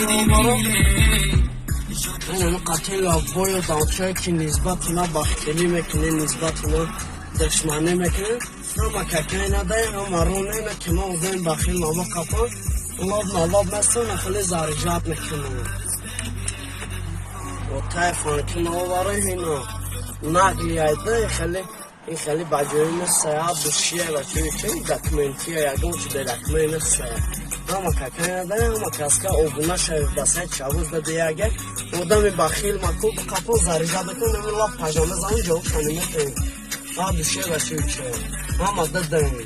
Маро қатъи лаббою дамчое, ки нисбати ма бахтилӣ мекунем, нисбати ма душманӣ мекунем, ҳама какай надаем, ҳама ро нена, ки ма одами бахил мамо қапон лоб на лоб местона, хеле заряжать мекунам. Отай фанки наовара, ҳино наглияйда, хеле ин хеле ба ҷои нестая, душия бачои чи документия, ягон чи бе документ нестая. Ҳама какай надаем, ҳама каска обуна шавед ба сайт Шабоз дадияга. Одами бахил маку қапон заряжать мекунам, лаб пажа мезанам, ҷавобшон метавем. Ҳа, душия бачои чи ҳама дадаем.